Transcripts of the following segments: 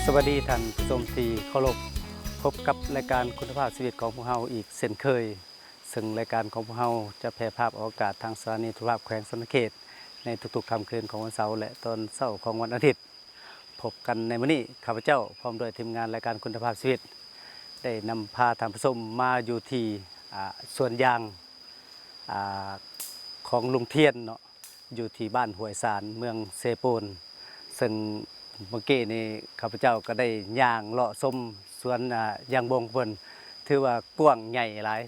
ສະບາຍດີທ່ານຜູ້ຊົມທີ່ເຄົາລົບ, ພົບກັບລາຍການຄຸນນະພາບຊີວິດຂອງພວກເຮົາອີກເຊັ່ນເຄີຍ, ເຊິ່ງລາຍການຂອງພວກເຮົາຈະແຜ່ພາບອອກອາກາດທາງສະຖານີໂທລະພາບແຂວງສະຫວັນນະເຂດ ໃນທຸກໆຄ່ຳຄືນຂອງວັນເສົາ ແລະ ຕອນເຊົ້າຂອງວັນອາທິດ. ພົບກັນໃນມື້ນີ້, ຂ້າພະເຈົ້າພ້ອມດ້ວຍທີມງານລາຍການຄຸນນະພາບຊີວິດ ໄດ້ນຳພາທ່ານຜູ້ຊົມມາຢູ່ທີ່ ອາ ສວນຢາງ ອາ ຂອງລຸງທຽນເນາະ, ຢູ່ທີ່ບ້ານຫ້ວຍສານ ເມືອງເຊໂປນ. ເຊິ່ງເມື່ອກີ້ນີ້ຂ້າພະເຈົ້າກໍໄດ້ຍ່າງເລາະຊົມສວນ ອາ ຢາງບົງເພິ່ນ, ຖືວ່າກວ້າງໃຫຍ່ຫຼາຍ.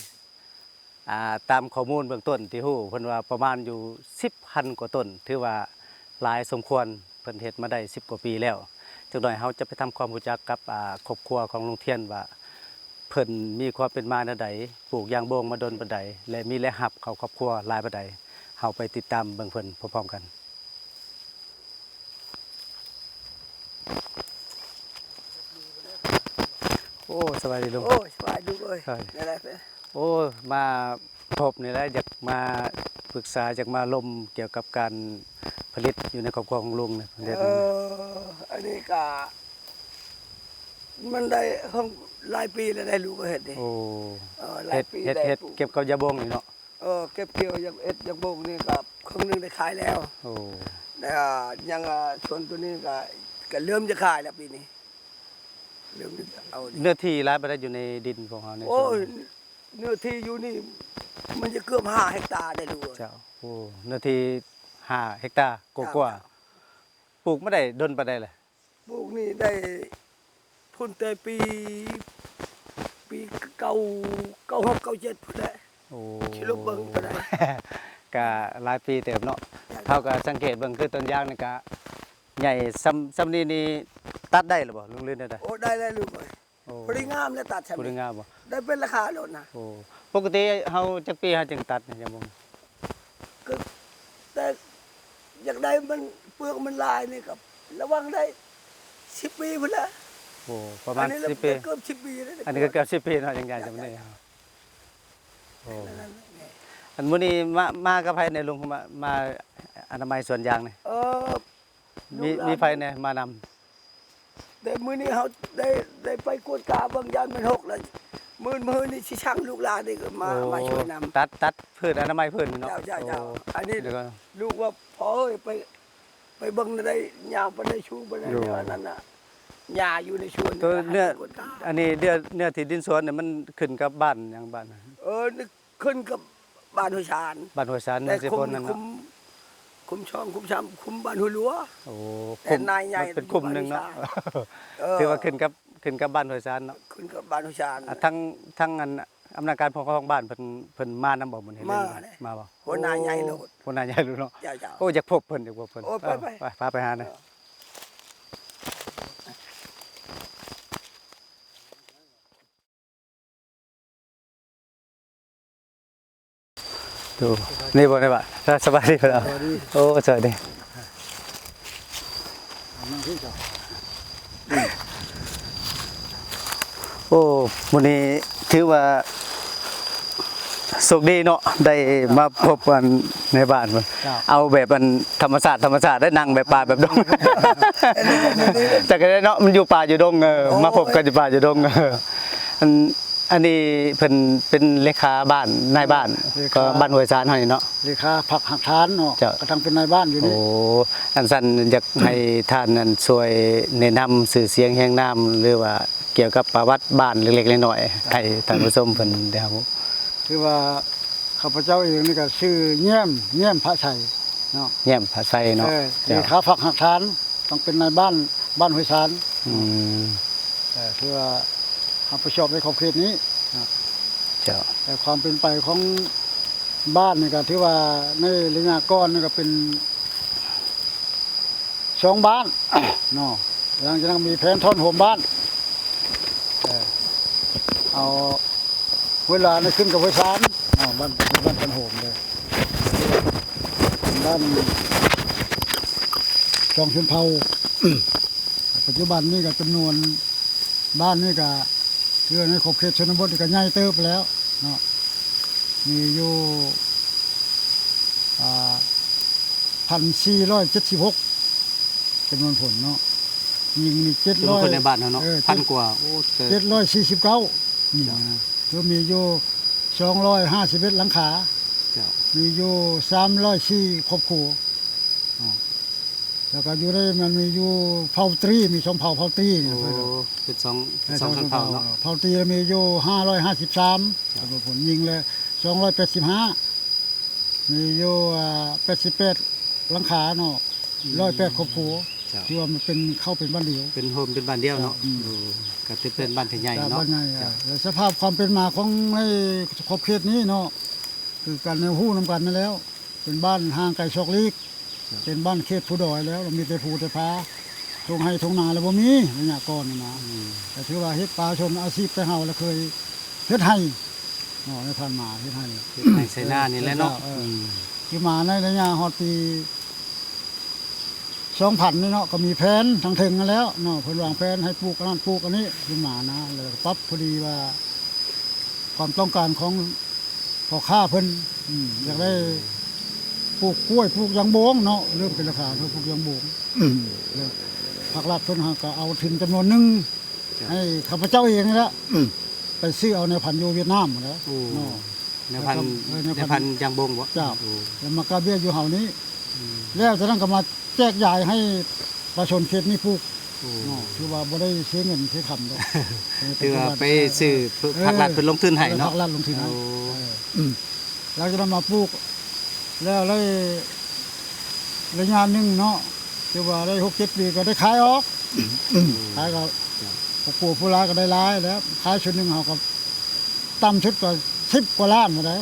ອາ ຕາມຂໍ້ມູນເບື້ອງຕົ້ນທີ່ຮູ້ ເພິ່ນວ່າປະມານຢູ່ສິບພັນກວ່າຕົ້ນ, ຖືວ່າຫຼາຍສົມຄວນ, ເພິ່ນເຮັດມາໄດ້ສິບກວ່າປີແລ້ວ. ຈັກໜ້ອຍເຮົາຈະໄປທຳຄວາມຮູ້ຈັກກັບ ອາ ຄອບຄົວຂອງລຸງທຽນວ່າ ເພິ່ນມີຄວາມເປັນມາແນວໃດ, ປູກຢາງບົງມາດົນປານໃດ ແລະ ມີລາຍຮັບເຂົ້າຄອບຄົວຫຼາຍປານໃດ. ເຮົາໄປຕິດຕາມເບິ່ງເພິ່ນພ້ອມໆກັນ. ໂອ້ ສະບາຍດີລຸງ. ໂອ້ຍ ສະບາຍດີເອີຍ. ໂອ້ຍ ແນວໃດເພິ່ນ? ໂອ້ ມາພົບນີ້ແຫຼະ, ຢາກມາປຶກສາ, ຢາກມາລົມກ່ຽວກັບການຜະລິດຢູ່ໃນຄອບຄົວຂອງລຸງນີ້. ເອີ ອັນນີ້ກະມັນໄດ້ ຂອງຫຼາຍປີແລ້ວໄດ໋ ລູກເຮັດນີ້. ໂອ້ ເອີ ຫຼາຍປີ ເຮັດ ເຮັດ ເຮັດ ເກັບກັບຢາບົງນີ້ເນາະ. ເອີ ເກັບກ່ຽວຢາ ເຮັດຢາບົງນີ້ກໍເຄິ່ງໜຶ່ງໄດ້ຂາຍແລ້ວ. ໂອ້ ແລ້ວຍັງ ອາ ສວນໂຕນີ້ກໍ ກໍເລີ່ມຈະຂາຍແລ້ວປີນີ້ ເລີ່ມຈະເອົາ. ເນື້ອທີ່ຫຼາຍປານໃດຢູ່ໃນດິນຂອງເຮົານີ້? ໂອ້ຍ ເນື້ອທີ່ຢູ່ນີ້ມັນຈະເກືອບຫ້າເຮັກຕາໄດ໋ລູກ. ເຈົ້າ ໂອ້ ເນື້ອທີ່ຫ້າເຮັກຕາກວ່າໆ. ເຈົ້າ ເຈົ້າ ປູກມາໄດ້ດົນປານໃດແລ້ວ? ປູກນີ້ໄດ້ພຸ້ນແຕ່ປີ ປີເກົ້າ ເກົ້າຫົກ ເກົ້າເຈັດພຸ້ນແຫຼະ. ໂອ້ ຊິລົບເບິ່ງກໍໄດ້ ກະຫຼາຍປີເຕີບເນາະ. ເຈົ້າ ເຮົາກະສັງເກດເບິ່ງ ຄືຕົ້ນຢາງນີ້ກະໃຫຍ່ສ່ຳ ສ່ຳນີ້ນີ້ຕັດໄດ້ຫຼືບໍ່ ລຸງ ຫຼືແນວໃດ? ໂອ້ ໄດ້ແລ້ວລູກເອີຍ. ໂອ້ ພໍດີງາມແລ້ວຕັດຊ່ຳນີ້. ພໍດີງາມບໍ່? ໄດ້ເປັນລາຄາໂລດນະ. ໂອ້ ປົກກະຕິເຮົາຈັກປີເຮົາຈຶ່ງຕັດຢາບົງ? ກໍແຕ່ຢາກໄດ້ມັນ ເປືອກມັນຫຼາຍນີ້ກໍລະວັງໄດ້ສິບປີພຸ້ນແຫຼະ. ໂອ້ ປະມານສິບປີ ເກືອບສິບປີແລ້ວ. ອັນນີ້ກໍເກືອບສິບປີເນາະ ຍັງໃຫຍ່ຊ່ຳນີ້. ໂອ້ ອັນມື້ນີ້ມາ ມາກັບໃຜແດ່ລຸງ? ມາ ມາອະນາໄມສວນຢາງນີ້. ເອີ ມີ ມີໃຜແດ່ມານຳ? ແຕ່ມື້ນີ້ເຮົາໄດ້ ໄດ້ໄປກວດກາເບິ່ງ ຢ້ານມັນຫົກແລ້ວ. ມື້ ມື້ນີ້ຊິສັ່ງລູກຫຼານນີ້ມາ ໂອ້ ມາຊ່ວຍນຳ ຕັດ ຕັດພືດອະນາໄມເພິ່ນເນາະ. ເຈົ້າ ເຈົ້າ ເຈົ້າ. ໂອ້ ອັນນີ້ລູກວ່າ ພໍ່ເອີຍ ໄປ ໄປເບິ່ງແນວໃດ ຍາວປານໃດ ສູງປານໃດ ອັນນັ້ນນະ ຫຍ້າຢູ່ໃນສວນ. ເນື້ອ ອັນນີ້ເນື້ອ ເນື້ອທີ່ດິນສວນນີ້ມັນຂຶ້ນກັບບ້ານຫຍັງ? ບ້ານ ເອີ ຂຶ້ນກັບບ້ານຫ້ວຍສານ. ບ້ານຫ້ວຍສານ ເມືອງເຊໂປນນັ້ນເນາະ. ຄຸ້ມ ຄຸ້ມສອງ ຄຸ້ມສາມ ຄຸ້ມບ້ານຫ້ວຍຫຼວງ. ໂອ້ ແຕ່ນາຍໃຫຍ່ ມັນເປັນຄຸ້ມໜຶ່ງເນາະ. ເອີ ຖືວ່າຂຶ້ນກັບ ຂຶ້ນກັບບ້ານຫ້ວຍສານເນາະ. ຂຶ້ນກັບບ້ານຫ້ວຍສານ. ອາ ທັງ ທັງອັນອຳນາດການປົກຄອງບ້ານເພິ່ນ ເພິ່ນມານຳບໍ່ມື້ນີ້? ມາເດ້ ມາບໍ່? ຫົວໜ້າໃຫຍ່ໂລດ. ໂອ້ ຫົວໜ້າໃຫຍ່ໂລດເນາະ. ເຈົ້າ ເຈົ້າ. ໂອ້ ຢາກພົບເພິ່ນ ຢາກພົບເພິ່ນ. ໂອ້ ໄປ ເອີ ໄປ ໄປ ພາໄປຫານະ. ເອີ ໂອ້ ນີ້ບໍ່ ນີ້ບໍ່ ສະບາຍດີ. ສະບາຍດີ. ໂອ້ ສະບາຍດີ. ໂອ້ ມື້ນີ້ຖືວ່າໂຊກດີເນາະ ໄດ້ມາພົບອັນໃນບ້ານເພິ່ນ. ເຈົ້າ ເອົາແບບອັນທຳມະຊາດ ທຳມະຊາດ ໄດ້ນັ່ງແບບປ່າແບບດົງ. ຈັກໄດ້ເນາະ ມັນຢູ່ປ່າຢູ່ດົງ. ເອີ ໂອ້ຍ ມາພົບກັນຢູ່ປ່າຢູ່ດົງ. ເອີ ອັນ ອັນນີ້ເພິ່ນເປັນເລຂາບ້ານ ນາຍບ້ານ ເລຂາ ກໍບ້ານຫ້ວຍສານເຮົານີ້ເນາະ. ເລຂາພັກຮາກຖານເນາະ. ເຈົ້າ ກໍທັງເປັນນາຍບ້ານຢູ່ນີ້. ໂອ້ ອັນຊັ້ນຢາກໃຫ້ທ່ານນັ້ນຊ່ວຍແນະນຳຊື່ສຽງຮຽງນາມ ຫຼືວ່າກ່ຽວກັບປະຫວັດບ້ານເລັກໆນ້ອຍໆ ໃຫ້ທ່ານຜູ້ຊົມເພິ່ນໄດ້ຮັບຮູ້. ຖືວ່າຂ້າພະເຈົ້າເອງນີ້ກໍຊື່ ແຍ້ມ ແຍ້ມພະໄຊເນາະ. ແຍ້ມພະໄຊເນາະ. ເອີ ເຈົ້າ ເລຂາພັກຮາກຖານ ຕ້ອງເປັນນາຍບ້ານ ບ້ານຫ້ວຍສານ. ອືມ ເອີ ຖືວ່າຮັບຜິດຊອບໃນຂອບເຂດນີ້ເນາະ. ເຈົ້າ ແຕ່ຄວາມເປັນໄປຂອງບ້ານນີ້ກໍຖືວ່າໃນໄລຍະກ່ອນນີ້ກໍເປັນສອງບ້ານເນາະ. ຫຼັງຈາກນັ້ນມີແຜນຖອນໂຮມບ້ານ ເອີ ເອົາເວລານີ້ຂຶ້ນກັບຫ້ວຍສານເນາະ. ບ້ານ ບ້ານຖອນໂຮມເດ້ ບ້ານຊ່ອງຊົນເຜົ່າ. ປັດຈຸບັນນີ້ກໍຈຳນວນບ້ານນີ້ກໍ ຄືໃນຂອບເຂດຊົນນະບົດນີ້ກໍໃຫຍ່ເຕີບແລ້ວເນາະ ມີຢູ່ ອ່າ ພັນສີ່ຮ້ອຍເຈັດສິບຫົກ ຈຳນວນຄົນເນາະ. ຍິງນີ້ເຈັດຮ້ອຍ ຄືຄົນໃນບ້ານເຮົາເນາະ ເອີ ພັນກວ່າ ໂອ້ ເຈັດຮ້ອຍສີ່ສິບເກົ້າຍິງນະ ຄືມີຢູ່ສອງຮ້ອຍຫ້າສິບເອັດຫຼັງຄາ ເຈົ້າ ມີຢູ່ສາມຮ້ອຍສີ່ຄອບຄົວ ແລ້ວກໍຢູ່ໃນ ມັນມີຢູ່ເຜົ່າຕຣີ ມີສອງເຜົ່າ ເຜົ່າຕຣີນີ້ ໂອ້ ເພິ່ນ ເປັນສອງ ເອີ ເປັນສອງຊົນເຜົ່າເນາະ ເຜົ່າຕຣີມີຢູ່ຫ້າຮ້ອຍຫ້າສິບສາມ ເຈົ້າ ເພິ່ນຍິງແລ້ວສອງຮ້ອຍແປດສິບຫ້າ ມີຢູ່ ອ່າ ແປດສິບແປດຫຼັງຄາເນາະ ອືມ ຮ້ອຍແປດຄອບຄົວ ເຈົ້າ ທີ່ວ່າມັນເປັນ ເຂົ້າເປັນບ້ານດຽວ ເປັນໂຮມເປັນບ້ານດຽວເນາະ ເຈົ້າ ອືມ ໂອ້ ກໍຖືເປັນບ້ານທີ່ໃຫຍ່ເນາະ ເຈົ້າ ບ້ານໃຫຍ່ ເຈົ້າ ແລ້ວສະພາບຄວາມເປັນມາຂອງໃນຂອບເຂດນີ້ເນາະ ຄືກັນຮູ້ນຳກັນນັ້ນແລ້ວ ເປັນບ້ານຫ່າງໄກສອກຫຼີກ ເປັນບ້ານເຂດພູດອຍແລ້ວ ມີແຕ່ພູແຕ່ຜາ ທົ່ງໄຮ່ທົ່ງນາແລ້ວບໍ່ມີ ໄລຍະກ່ອນນະ ອືມ ກໍຖືວ່າເຮັດປະຊາຊົນອາຊີບແຕ່ເຮົາລະເຄີຍເຮັດໄຮ່ເນາະ ໃນຜ່ານມາເຮັດໄຮ່ ເຮັດໄຮ່ໄຖນານີ້ແຫຼະເນາະ ເອີ ອືມ ຄືມາໃນໄລຍະຮອດປີສອງພັນນີ້ເນາະ ກໍມີແຜນທາງເທິງຫັ້ນແລ້ວເນາະ ເພິ່ນວາງແຜນໃຫ້ປູກອັນນັ້ນປູກອັນນີ້ຂຶ້ນມານະ ແລ້ວກໍປັບພໍດີວ່າຄວາມຕ້ອງການຂອງ ພໍ່ຄ້າເພິ່ນ ອືມ ຢາກໄດ້ປູກກ້ວຍ ປູກຢາງບົງເນາະ ເລີ່ມເປັນລາຄາເນາະ ປູກຢາງບົງ ອືມ ແລ້ວພາກລັດເພິ່ນຫາກໍເອົາທຶນຈຳນວນໜຶ່ງ ເຈົ້າ ໃຫ້ຂ້າພະເຈົ້າເອງນີ້ລະ ອືມ ໄປຊື້ເອົາແນວພັນຢູ່ຫວຽດນາມຫັ້ນແຫຼະ ໂອ້ ເນາະ ແນວພັນ ແລ້ວກໍ ເອີ ແນວພັນ ແນວພັນຢາງບົງບໍ? ເຈົ້າ ໂອ້ ແລ້ວມາກະເບຍຢູ່ເຮົານີ້ ອືມ ແລ້ວຈາກນັ້ນກໍມາແຈກຢາຍໃຫ້ປະຊາຊົນເຂດນີ້ປູກ ໂອ້ ເນາະ ຖືວ່າບໍ່ໄດ້ເສຍເງິນເສຍຄຳດອກ ເອີ ຖືວ່າໄປຊື້ ເອີ ພາກລັດເພິ່ນລົງທຶນໃຫ້ເນາະ ພາກລັດລົງທຶນໃຫ້ ໂອ້ ເອີ ອືມ ຫຼັງຈາກນັ້ນມາປູກແລ້ວໄດ້ໄລຍະໜຶ່ງເນາະ ຖືວ່າໄດ້ຫົກເຈັດປີກໍໄດ້ຂາຍອອກ ອືມ ຂາຍກໍ ເຈົ້າ ຜູ້ປູກຜູ້ຫຼາຍກໍໄດ້ຫຼາຍແລ້ວ ຂາຍຊຸດໜຶ່ງເຮົາກໍຕ່ຳສຸດກໍສິບກວ່າລ້ານພຸ້ນໃດ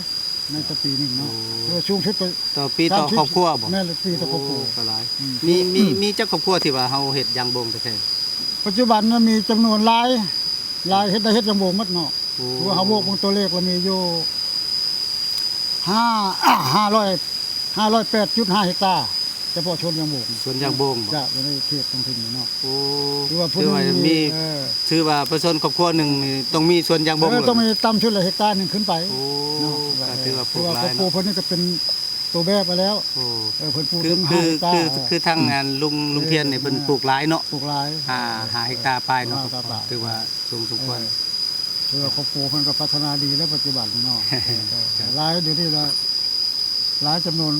ໃນຕໍ່ປີໜຶ່ງເນາະ ໂອ້ ຖືວ່າສູງສຸດກໍ ຕໍ່ປີຕໍ່ຄອບຄົວບໍ? ແມ່ນແຫຼະ ປີຕໍ່ຄອບຄົວ ໂອ້ ກໍຫຼາຍ ອືມ ມີ ມີ ອືມ ມີຈັກຄອບຄົວທີ່ວ່າເຮົາເຮັດຢາງບົງແທ້ໆ? ປັດຈຸບັນນະມີຈຳນວນຫຼາຍ ຫຼາຍ ເຮັດໄດ້ເຮັດຢາງບົງໝົດເນາະ ໂອ້ ຖືວ່າເຮົາບວກເບິ່ງຕົວເລກລະມີຢູ່ຫ້າ ຫ້າຮ້ອຍ ຫ້າຮ້ອຍແປດຈຸດຫ້າເຮັກຕາ ສະເພາະສວນຢາງບົງ ສວນຢາງບົງບໍ? ເຈົ້າ ຢູ່ໃນເຂດທ້ອງຖິ່ນນີ້ເນາະ ໂອ້ ຖືວ່າຜູ້ໜຶ່ງມີ ເອີ ຖືວ່າປະຊາຊົນຄອບຄົວໜຶ່ງນີ້ຕ້ອງມີສວນຢາງບົງ ເອີ ຕ້ອງມີຕ່ຳສຸດລະເຮັກຕາໜຶ່ງຂຶ້ນໄປ ໂອ້ ເນາະ ກໍຖືວ່າປູກຫຼາຍເນາະ ຖືວ່າຄອບຄົວເພິ່ນນີ້ກໍເປັນໂຕແບບມາແລ້ວ ໂອ້ ເອີ ເພິ່ນປູກ ຄື ເຖິງ ຄື ຫ້າເຮັກຕາ ຄື ຄືທາງ ອືມ ອັນລຸງ ລຸງທຽນນີ້ເພິ່ນ ແມ່ນ ປູກຫຼາຍເນາະ ປູກຫຼາຍ ຫ້າ ຫ້າເຮັກຕາປາຍເນາະ ຫ້າເຮັກຕາປາຍ ຖືວ່າສູງສົມຄວນ ເອີ ຖືວ່າຄອບຄົວເພິ່ນກໍພັດທະນາດີແລ້ວປັດຈຸບັນນີ້ເນາະ ເອີ ເຈົ້າ ຫຼາຍ ດຽວນີ້ລະ ຫຼາຍຈຳນວນ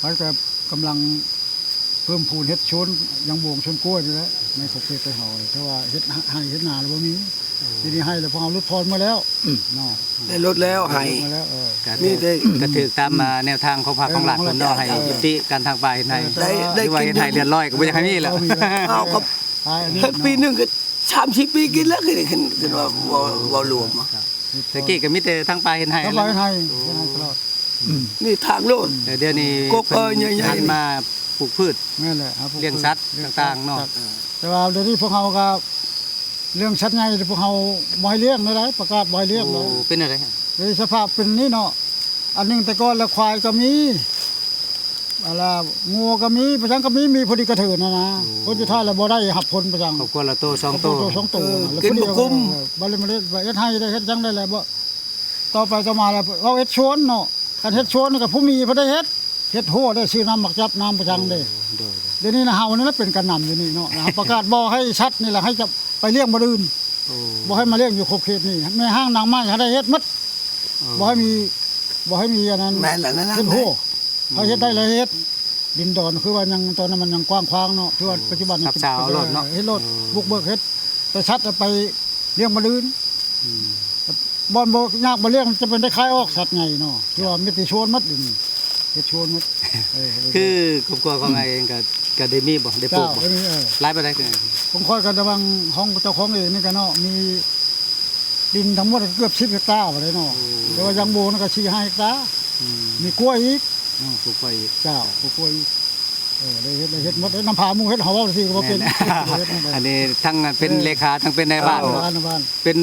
ເຮົາກໍກຳລັງເພີ່ມພູນເຮັດສວນຢາງບົງ ສວນກ້ວຍນີ້ແຫຼະ ໃນຂອບເຂດຂອງເຮົາ ແຕ່ວ່າເຮັດໄຮ່ເຮັດນາລະບໍ່ມີ ໂອ້ ດຽວນີ້ໄຮ່ລະພວກເຮົາຫຼຸດຜ່ອນໝົດແລ້ວ ອືມ ເນາະ ໄດ້ຫຼຸດແລ້ວໄຮ່ ໄດ້ຫຼຸດໝົດແລ້ວ ເອີ ກໍ ມີແຕ່ ກໍຖືກຕາມ ອືມ ແນວທາງຂອງພັກຂອງລັດເພິ່ນເນາະ ເອີ ໃຫ້ຍຸຕິການຖາງປ່າເຮັດໄຮ່ ເອີ ແຕ່ວ່າ ຫຼືວ່າເຮັດໄຮ່ເດືອດຮ້ອຍກໍບໍ່ຢາກໃຫ້ມີແລ້ວ ເອີ ເອົາກັບ ເຮັດປີໜຶ່ງກໍສາມສີ່ປີກິນແລ້ວ ຄື ຄື ຄືວ່າເວົ້າ ເວົ້າລວມ ແຕ່ກີ້ກໍມີແຕ່ທາງປ່າເຮັດໄຮ່ ທາງປ່າເຮັດໄຮ່ ໂອ້ ເຮັດໄຮ່ຕະຫຼອດ ອືມ ນີ້ທາງໂລດ ແຕ່ດຽວນີ້ ກົບ ເອີ ໃຫຍ່ໆ ຫັນມາປູກພືດ ແມ່ນແຫຼະ ລ້ຽງສັດຕ່າງໆເນາະ ແຕ່ວ່າດຽວນີ້ພວກເຮົາກໍ ເລື່ອງສັດໃຫຍ່ພວກເຮົາບໍ່ໃຫ້ລ້ຽງແນວໃດ ປະກາດບໍ່ໃຫ້ລ້ຽງ ໂອ້ ເນາະ ເປັນແນວໃດ? ໂດຍສະພາບເປັນນີ້ເນາະ ອັນໜຶ່ງແຕ່ກ່ອນລະຄວາຍກໍມີ ອັນລະງົວກໍມີ ປະສັງກໍມີ ມີພໍດີກະເທີນຫັ້ນນະ ໂອ້ ຜົນສຸດທ້າຍລະບໍ່ໄດ້ຮັບຜົນປະສັງ ຄອບຄົວລະໂຕສອງໂຕ ໂຕສອງໂຕ ເອີ ກິນບໍ່ກຸ້ມ ເອີ ບັດນີ້ມາເຮັດ ເຮັດໄຮ່ໄດ້ ເຮັດຫຍັງໄດ້ແລ້ວ ຕໍ່ໄປຕໍ່ມາລະເຮົາເຮັດສວນເນາະ ຄັນເຮັດສວນກໍຜູ້ມີເພິ່ນໄດ້ເຮັດ ເຮັດຮົ້ວໄດ້ ຊື້ນ້ຳໝາກຈັບ ນ້ຳປະສັງເດ້ ໂດຍ ດຽວນີ້ນະ ເຮົານີ້ລະເປັນການນຳຢູ່ນີ້ເນາະ ເຮົາປະກາດບໍ່ໃຫ້ສັດນີ້ລະ ໃຫ້ຈະໄປລ້ຽງບ່ອນອື່ນ ໂອ້ ບໍ່ໃຫ້ມາລ້ຽງຢູ່ຂອບເຂດນີ້ ແມ່ຮ້າງນາງໄມ້ເຮົາໄດ້ເຮັດໝົດ ເອີ ບໍ່ໃຫ້ມີ ບໍ່ໃຫ້ມີອັນນັ້ນ ແມ່ນລະນັ້ນ ເຮັດຮົ້ວ ເຮົາເຮັດໄດ້ລະເຮັດ ດິນດອນຄືວ່າຍັງ ຕອນນັ້ນມັນຍັງກວ້າງຂວາງເນາະ ຖືວ່າປັດຈຸບັນນີ້ ສັບສາວເອົາໂລດເນາະ ເຮັດໂລດ ເອີ ບຸກເບີກເຮັດ ແຕ່ສັດໄປລ້ຽງບ່ອນອື່ນ ອືມ ບ່ອນບໍ່ຍາກບໍ່ລ້ຽງ ຈະເປັນໄດ້ຂາຍອອກສັດໃຫຍ່ເນາະ ຖືວ່າມີແຕ່ສວນໝົດດຽວນີ້ ເຮັດສວນໝົດ ເອີ ຄືຄອບຄົວຂອງອ້າຍເອງກໍ ກໍໄດ້ມີບໍ່ ໄດ້ປູກບໍ່ ເຈົ້າ ກໍມີ ເອີ ຫຼາຍປານໃດ? ຂອງຂ້ອຍກໍລະຫວ່າງຂອງເຈົ້າຂອງເອງນີ້ກໍເນາະ ມີດິນທັງໝົດເກືອບສິບເຮັກຕາພຸ້ນແຫຼະເນາະ ໂອ້ ແຕ່ວ່າຢາງບົງນັ້ນກໍສີ່ຫ້າເຮັກຕາ ອືມ ມີກ້ວຍອີກ ປູກກ້ວຍອີກ ເຈົ້າ ປູກກ້ວຍອີກ ເອີ ໄດ້ເຮັດ ໄດ້ເຮັດໝົດ ນ້ຳຜາໝູ່ເຮັດ ເຮົາເວົ້າຊື່ກໍບໍ່ເປັນ ແມ່ນ ເຮັດໝົດ ອັນນີ້ທັງເປັນ ເອີ ເລຂາ ທັງເປັນນາຍບ້ານ ເອີ ເປັນ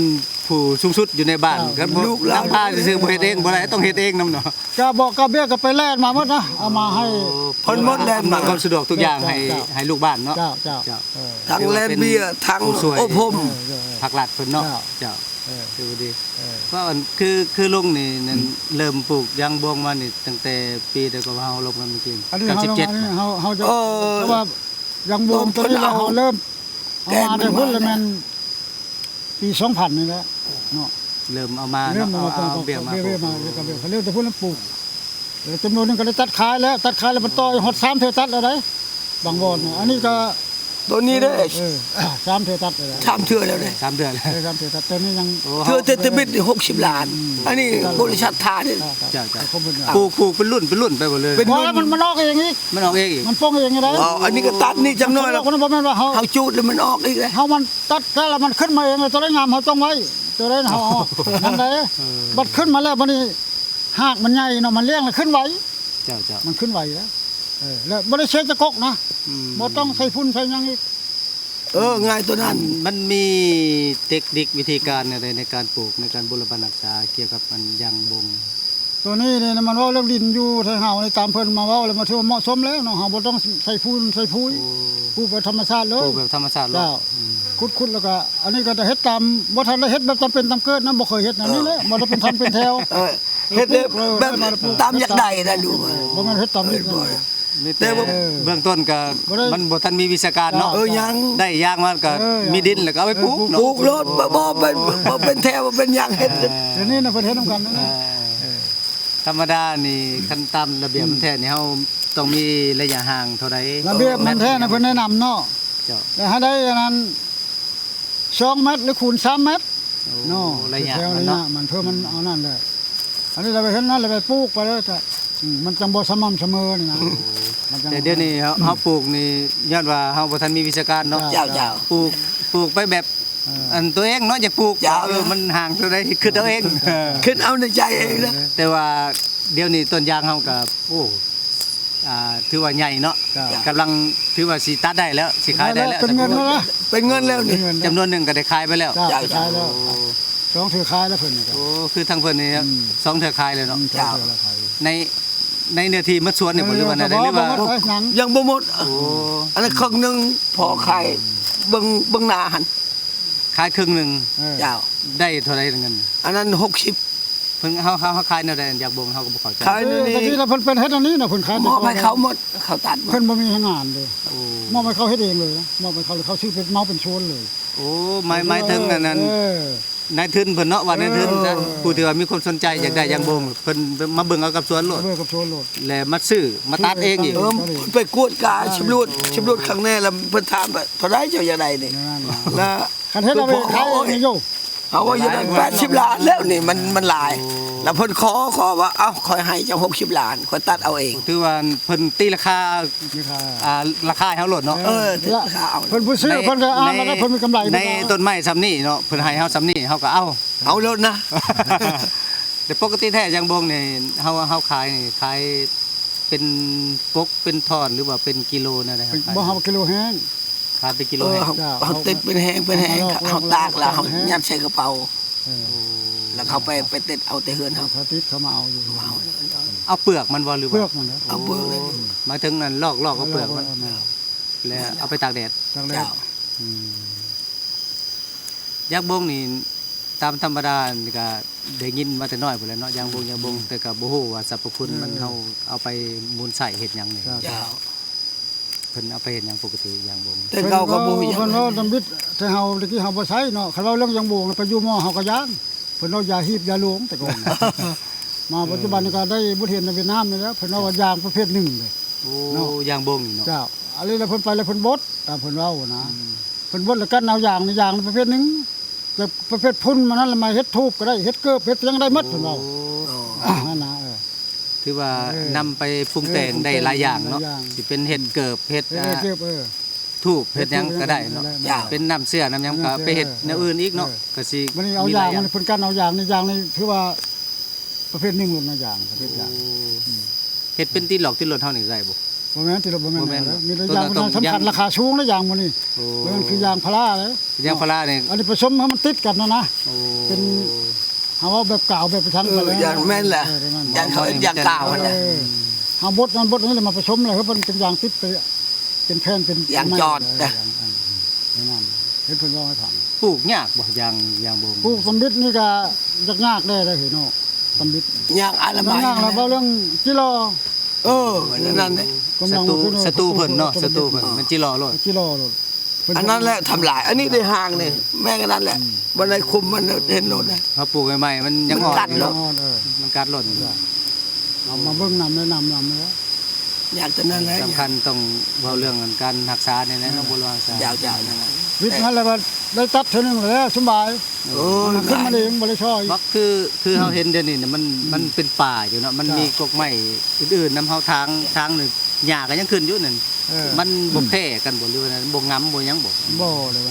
ຜູ້ສູງສຸດຢູ່ໃນບ້ານ ເຈົ້າ ກໍບໍ່ ລູກຫຼານ ນຳພາຊື່ໆ ບໍ່ເຮັດເອງບໍ່ໄດ້ ຕ້ອງເຮັດເອງນຳເນາະ ກໍບອກກັບເບຍກໍໄປແລ່ນມາໝົດນະ ເອົາມາໃຫ້ ໂອ້ ເພິ່ນໝົດແລ້ວ ອຳນວຍຄວາມສະດວກທຸກຢ່າງໃຫ້ ເຈົ້າ ໃຫ້ລູກບ້ານເນາະ ເຈົ້າ ເຈົ້າ ເຈົ້າ ເອີ ທັງແລ່ນເບຍ ທັງອົບຮົມ ພາກລັດເພິ່ນເນາະ ເຈົ້າ ເຈົ້າ ເອີ ຖືວ່າດີ ເອີ ເພາະອັນ ຄື ຄືລຸງນີ້ນັ້ນ ອືມ ເລີ່ມປູກຢາງບົງມານີ້ຕັ້ງແຕ່ປີໃດກໍ ເຮົາລົມກັນເມື່ອກີ້ ອັນນີ້ ເກົ້າສິບເຈັດ ເຮົາ ເຮົາ ເຮົາຈະ ເອີ ເພາະວ່າຢາງບົງຕົວນີ້ລະ ເຮົາເລີ່ມ ເອົາມາແຕ່ພຸ້ນລະແມ່ນປີສອງພັນນີ້ແຫຼະເນາະ ເລີ່ມເອົາມາເນາະ ເລີ່ມເອົາມາ ເອົາ ເອົາເບ້ຍມາ ເບ້ຍ ເບ້ຍມາ ປູກ ແລ້ວກໍເບື້ອງມາ ແລ້ວຈຳນວນໜຶ່ງກໍໄດ້ຕັດຂາຍແລ້ວ ຕັດຂາຍແລ້ວມັນຕໍ່ຮອດສາມເທື່ອຕັດແລ້ວໃດ໋ ບາງບ່ອນນະ ອັນນີ້ກໍ ໂຕນີ້ເດ້ ເອີ ສາມເທື່ອຕັດແລ້ວ ສາມເທື່ອແລ້ວເດ້ ສາມເທື່ອແລ້ວ ເອີ ສາມເທື່ອຕັດ ແຕ່ນີ້ຍັງ ໂອ້ ເທື່ອແຕ່ ແຕ່ບິດນີ້ຫົກສິບລ້ານ ອືມ ອັນນີ້ບໍລິສັດທ່ານີ້ ເຈົ້າ ເຈົ້າ ຂອງເພິ່ນ ປູກ ປູກເປັນລຸ້ນ ເປັນລຸ້ນໄປໝົດເລີຍ ເປັນລຸ້ນ ບໍ່ ແລ້ວມັນ ມັນອອກເອງອີກ ມັນອອກເອງອີກ ມັນປົ່ງເອງໄດ້ ອໍ ອັນນີ້ກໍຕັດນີ້ຈັກໜ້ອຍ ມັນບໍ່ແມ່ນວ່າເຮົາ ເຮົາຈູດແລ້ວມັນອອກອີກເດ້ ເຮົາມັນຕັດແລ້ວມັນຂຶ້ນມາເອງ ໂຕໃດງາມເຮົາຈົ່ງໄວ້ ໂຕໃດເຮົາເອົາອອກ ນັ້ນເດ້ ເອີ ບັດຂຶ້ນມາແລ້ວບັດນີ້ຮາກມັນໃຫຍ່ເນາະ ມັນລ້ຽງແລ້ວຂຶ້ນໄວ ເຈົ້າ ເຈົ້າ ມັນຂຶ້ນໄວແລ້ວ ເອີ ແລ້ວບໍ່ໄດ້ເສຍຈະກົກນະ ອືມ ບໍ່ຕ້ອງໃສ່ຝຸ່ນໃສ່ຫຍັງອີກ ເອີ ງ່າຍໂຕນັ້ນ ມັນມີເຕັກນິກວິທີການແນວໃດໃນການປູກ ໃນການບຸລະບະຮັກສາກ່ຽວກັບອັນຢາງບົງ? ໂຕນີ້ນີ້ມັນເວົ້າເລື່ອງດິນຢູ່ໄທເຮົານີ້ ຕາມເພິ່ນມາເວົ້າແລ້ວ ມັນຖືວ່າເໝາະສົມແລ້ວເນາະ ເຮົາບໍ່ຕ້ອງໃສ່ຝຸ່ນໃສ່ປຸຍ ໂອ້ ປູກແບບທຳມະຊາດເລີຍ ປູກແບບທຳມະຊາດເລີຍ ເຈົ້າ ອືມ ຂຸດໆ ແລ້ວກໍ ອັນນີ້ກໍໄດ້ເຮັດຕາມ ບໍ່ທັນໄດ້ເຮັດແບບຕາມເປັນຕາມເກີດນະ ບໍ່ເຄີຍເຮັດແນວນີ້ແຫຼະ ເອີ ບໍ່ໄດ້ເປັນທຳເປັນແຖວ ເອີ ເຮັດແບບ ເອີ ແບບຕາມຢາກໄດ້ນະ ດູ ບໍ່ແມ່ນເຮັດຕາມ ເອີ ມີແຕ່ ແຕ່ວ່າ ເອີ ເບື້ອງຕົ້ນກໍ ບໍ່ໄດ້ ມັນບໍ່ທັນມີວິຊາການເນາະ ເອີ ຍັງ ໄດ້ຢາງມາກໍ ເອີ ມີດິນແລ້ວກໍເອົາໄປປູກເນາະ ປູກໂລດ ບໍ່ ບໍ່ເປັນ ບໍ່ເປັນແຖວ ບໍ່ເປັນຫຍັງ ເຮັດ ເອີ ດຽວນີ້ນະເພິ່ນເຮັດນຳກັນນະ ເອີ ເອີ ທຳມະດານີ້ ຄັນຕາມລະບຽບ ອືມ ມັນແທ້ນີ້ ເຮົາຕ້ອງມີໄລຍະຫ່າງເທົ່າໃດ? ລະບຽບມັນແທ້ນະ ເພິ່ນແນະນຳເນາະ ເຈົ້າ ແຕ່ໃຫ້ໄດ້ອັນນັ້ນ ສອງແມັດ ຫຼື ຄູນສາມແມັດ ໂອ້ ເນາະ ໄລຍະ ໄລຍະມັນເນາະ ມັນ ເພື່ອມັນ ອືມ ເອົານັ້ນແຫຼະ ອັນນີ້ລະໄປເຮັດນັ້ນລະໄປປູກໄປເລີຍ ອືມ ມັນຈັ່ງບໍ່ສະໝໍ່າສະເໝີນີ້ນະ ໂອ້ ມັນຈັ່ງ ແຕ່ດຽວນີ້ເຮົາ ອືມ ເຮົາປູກນີ້ ຍ້ອນວ່າເຮົາບໍ່ທັນມີວິຊາການເນາະ ເຈົ້າ ເຈົ້າ ເຈົ້າ ປູກ ປູກໄປແບບ ເອີ ອັນຕົວເອງເນາະ ຢາກປູກ ເຈົ້າ ເອີ ມັນຫ່າງເທົ່າໃດ ຄິດເອົາເອງ ເອີ ຄິດເອົາໃນໃຈເອງນະ ແຕ່ວ່າດຽວນີ້ຕົ້ນຢາງເຮົາກໍ ໂອ້ ອ່າ ຖືວ່າໃຫຍ່ເນາະ ເຈົ້າ ກຳລັງຖືວ່າຊິຕັດໄດ້ແລ້ວ ຊິຂາຍໄດ້ແລ້ວ ເປັນເງິນແລ້ວນະ ເປັນເງິນແລ້ວນີ້ ເປັນເງິນແລ້ວ ຈຳນວນໜຶ່ງກໍໄດ້ຂາຍໄປແລ້ວ ເຈົ້າ ເຈົ້າ ຂາຍແລ້ວ ໂອ້ ສອງເທື່ອຂາຍແລ້ວເພິ່ນນະ ໂອ້ ຄືທາງເພິ່ນນີ້ ອືມ ສອງເທື່ອຂາຍແລ້ວເນາະ ອືມ ສອງເທື່ອແລ້ວຂາຍ ໃນ ໃນເນື້ອທີ່ໝົດສວນນີ້ບໍ່ ເອີ ຫຼືວ່າແນວໃດ ບໍ່ ຫຼືວ່າ ບໍ່ໝົດ ຍັງບໍ່ໝົດ ໂອ້ ອັນນັ້ນເຄິ່ງໜຶ່ງ ພໍຂາຍ ອືມ ເບິ່ງ ເບິ່ງໜ້າຫັ້ນ ຂາຍເຄິ່ງໜຶ່ງ ເອີ ເຈົ້າ ໄດ້ເທົ່າໃດເງິນ? ອັນນັ້ນຫົກສິບ ເພິ່ນ ເຮົາ ເຮົາ ເຮົາຂາຍແນວໃດ? ຢາກບໍ່ ເຮົາກໍບໍ່ເຂົ້າໃຈ ຂາຍແນວນີ້ ເອີ ແຕ່ກີ້ລະເພິ່ນເປັນເຮັດອັນນີ້ນະ ເພິ່ນຂາຍ ມອບໃຫ້ເຂົາໝົດ ເຂົາຕັດໝົດ ເພິ່ນບໍ່ມີແຮງງານເດ້ ໂອ້ ມອບໃຫ້ເຂົາເຮັດເອງເລີຍນະ ມອບໃຫ້ເຂົາ ເຂົາຊື້ເປັນເໝົາເປັນສວນເລີຍ ໂອ້ ໝາຍ ໝາຍເຖິງອັນນັ້ນ ເອີ ນາຍທຶນເພິ່ນເນາະ ວ່ານາຍທຶນ ເອີ ຜູ້ທີ່ວ່າມີຄວາມສົນໃຈຢາກໄດ້ຢາງບົງ ເພິ່ນມາເບິ່ງເອົາກັບສວນໂລດ ມາເບິ່ງກັບສວນໂລດ ແລະມາຊື້ ມາຕັດເອງອີກ ເອີ ເພິ່ນໄປກວດກາ ເອີ ສຳຫຼວດ ໂອ້ ສຳຫຼວດຄັ້ງແນ່ ແລ້ວເພິ່ນຖາມວ່າ ເທົ່າໃດເຈົ້າຢາກໄດ້ນີ້ ນັ້ນນະ ລະ ຄັນເຮັດເອົາໄປຂາຍເອງຢູ່ ເຮົາວ່າຢາກໄດ້ແປດສິບລ້ານແລ້ວນີ້ ມັນ ມັນຫຼາຍ ໂອ້ ແລ້ວເພິ່ນຂໍ ຂໍວ່າ ເອົ້າ ຂ້ອຍໃຫ້ເຈົ້າຫົກສິບລ້ານ ຂ້ອຍຕັດເອົາເອງ ຖືວ່າເພິ່ນຕີລາຄາ ລາຄາ ອ່າ ລາຄາໃຫ້ເຮົາໂລດເນາະ ເອີ ລາຄາເອົາ ເພິ່ນຜູ້ຊື້ ໃນ ເພິ່ນກໍ ໃນ ເພິ່ນມີກຳໄລ ໃນຕົ້ນໄມ້ຊ່ຳນີ້ເນາະ ເພິ່ນໃຫ້ເຮົາຊ່ຳນີ້ ເຮົາກໍເອົາ ເອົາໂລດນະ ແຕ່ປົກກະຕິແທ້ຢາງບົງນີ້ ເຮົາ ເຮົາຂາຍນີ້ ຂາຍເປັນປົກເປັນທ່ອນ ຫຼືວ່າເປັນກິໂລແນວໃດ? ບໍ່ ເຮົາກິໂລແຫ້ງ ຂາຍເປັນກິໂລແຫ້ງ ເອີ ເຮົາ ເຈົ້າ ເຮົາເຕັດເປັນແຫ້ງ ເປັນແຫ້ງ ເຮົາຕາກແລ້ວ ເຮົາຍັດໃສ່ກະເປົາ ເອີ ແລ້ວເຮົາໄປ ໄປເຕັດເອົາແຕ່ເຮືອນເຮົາ ເຂົາຕິດເຂົາມາເອົາຢູ່ ມາເອົາ ເອົາເປືອກມັນບໍ່ ຫຼືວ່າ ເປືອກມັນນະ ເອົາເປືອກເລີຍ ໂອ້ ໝາຍເຖິງອັນລອກ ລອກເອົາເປືອກມັນ ແລ້ວເອົາໄປຕາກແດດ ຕາກແດດ ເຈົ້າ ອືມ ຢາງບົງນີ້ ຕາມທຳມະດານີ້ກະໄດ້ຍິນມາແຕ່ນ້ອຍພຸ້ນແຫຼະເນາະ ຢາງບົງ ຢາງບົງ ອືມ ແຕ່ກະບໍ່ຮູ້ວ່າສັບພະຄຸນມັນ ເອີ ເຮົາເອົາໄປໝູນໃຊ້ເຮັດຫຍັງນີ້ ເຈົ້າ ເຈົ້າ ເພິ່ນເອົາໄປເຮັດຫຍັງປົກກະຕິຢາງບົງ? ແຕ່ເກົ່າກໍບໍ່ຮູ້ຫຍັງ ເພິ່ນເວົ້າ ເພິ່ນເວົ້ານຳບິດ ແຕ່ເຮົາແຕ່ກີ້ເຮົາບໍ່ໃຊ້ເນາະ ຄັນເວົ້າເລື່ອງຢາງບົງໄປຢູ່ໝໍເຮົາກໍຢ້ານ ເພິ່ນເວົ້າຢາຮີບຢາຫຼວງແຕ່ກ່ອນ ມາປັດຈຸບັນນີ້ກໍໄດ້ບົດຮຽນໃນຫວຽດນາມນີ້ແຫຼະ ເພິ່ນເວົ້າວ່າຢາງປະເພດໜຶ່ງເດ້ ໂອ້ ເນາະ ຢາງບົງນີ້ເນາະ ເຈົ້າ ອັນນີ້ລະເພິ່ນໄປລະເພິ່ນບົດ ຕາມເພິ່ນເວົ້ານະ ອືມ ເພິ່ນບົດລະກັນເອົາຢາງນີ້ ຢາງປະເພດໜຶ່ງ ແຕ່ປະເພດຝຸ່ນມັນນັ້ນລະມາເຮັດທູບກໍໄດ້ ເຮັດເກີບ ເຮັດຫຍັງໄດ້ໝົດ ເພິ່ນເວົ້າ ໂອ້ ອັນນັ້ນນະ ເອີ ຖືວ່າ ເອີ ນຳໄປປຸງແຕ່ງ ເອີ ໄດ້ຫຼາຍຢ່າງເນາະ ຫຼາຍຢ່າງ ຊິເປັນເຮັດເກີບ ເຮັດ ເຮັດ ອ່າ ເຮັດເກີບ ເອີ ທູບ ເຮັດຫຍັງກໍໄດ້ເນາະ ເຮັດຫຍັງກໍໄດ້ ເຈົ້າ ເປັນນ້ຳເຊື້ອ ນ້ຳຫຍັງກໍ ນ້ຳເຊື້ອ ໄປເຮັດແນວອື່ນອີກເນາະ ເອີ ກໍຊິ ບັດນີ້ເອົາຢາງ ມີຫຼາຍຢ່າງ ມັນ ເພິ່ນກັນເອົາຢາງນີ້ ຢາງນີ້ຖືວ່າປະເພດໜຶ່ງໂລດນະ ຢາງ ປະເພດຢາງ ໂອ້ ອືມ ເຮັດເປັນຕິດຫຼອກຕິດລົດເຮົານີ້ໄດ້ບໍ່? ບໍ່ແມ່ນ ຕິດລົດບໍ່ແມ່ນ ບໍ່ແມ່ນ ແນວໃດ ມີແຕ່ຢາງ ໂຕນັ້ນຕ້ອງ ມັນສຳຄັນ ຢາງ ລາຄາສູງເດ້ ຢາງໝູ່ນີ້ ໂອ້ ມັນຄືຢາງພາລາເດ້ ຢາງພາລານີ້ ເນາະ ອັນນີ້ປະສົມໃຫ້ມັນຕິດກັນນະນະ ໂອ້ ເປັນ ເຮົາເວົ້າແບບກາວແບບໄປທາງ ເອີ ໄປແລ້ວ ຢາງແມ່ນແຫຼະ ເອີ ຢາງເຂົາເອີ້ນຢາງກາວຫັ້ນແຫຼະ ເອີ ເຮົາບົດນັ້ນບົດອັນນີ້ແລ້ວມາປະສົມແລ້ວ ເຮັດເປັນ ເປັນຢາງຕິດໄປ ເປັນແຜ່ນ ເປັນຢາງຈອດ ໄມ້ ເອີ ນະ ຢາງ ອັນ ອັນນັ້ນ ເຫັນເພິ່ນເວົ້າໃຫ້ຟັງ ປູກຍາກບໍ່ ຢາງ ຢາງບົງ? ປູກຕຳບິດນີ້ກໍຍາກໆແດ່ເດ້ເນາະ ຕຳບິດ ຍາກອະລະໄມ ມັນຍາກລະ ເວົ້າເລື່ອງຈິລໍ ເອີ ນັ້ນ ນັ້ນແຫຼະ ສັດຕູ ສັດຕູເພິ່ນເນາະ ສັດຕູເພິ່ນ ເອີ ແມ່ນຈິລໍໂລດ ຈິລໍໂລດ ອັນນັ້ນແຫຼະທຳລາຍ ອັນນີ້ໄດ້ຫາງນີ້ ແມ່ນອັນນັ້ນແຫຼະ ບໍ່ໄດ້ຄຸມມັນເຫັນໂລດນະ ເຮົາປູກໃໝ່ໆ ມັນຍັງອ່ອນຢູ່ເນາະ ມັນກັດໂລດ ເອົາມາເບິ່ງນຳແລະນຳນຳແລ້ວ ຢາກແຕ່ນັ້ນແຫຼະ ສຳຄັນຕ້ອງເວົ້າເລື່ອງການຮັກສານີ້ແຫຼະເນາະ ບໍ່ຮູ້ຮັກສາ ເຈົ້າໆ ນັ້ນແຫຼະ ວິດນັ້ນແຫຼະວ່າໄດ້ຕັດເທື່ອໜຶ່ງແລ້ວສະບາຍ ໂອ້ຍ ມັນຂຶ້ນມາເອງ ບໍ່ໄດ້ຊ່ອຍ ບັກຄື ຄືເຮົາເຫັນດຽວນີ້ນະ ມັນ ມັນເປັນປ່າຢູ່ເນາະ ມັນມີກົກໄມ້ອື່ນໆນຳເຮົາ ທາງ ທາງນີ້ຫຍ້າກໍຍັງຂຶ້ນຢູ່ນັ້ນ ມັນບໍ່ແຜ່ກັນບໍ່ ຫຼືວ່າບໍ່ງຳບໍ່ຫຍັງບໍ່? ບໍ່ເລີຍ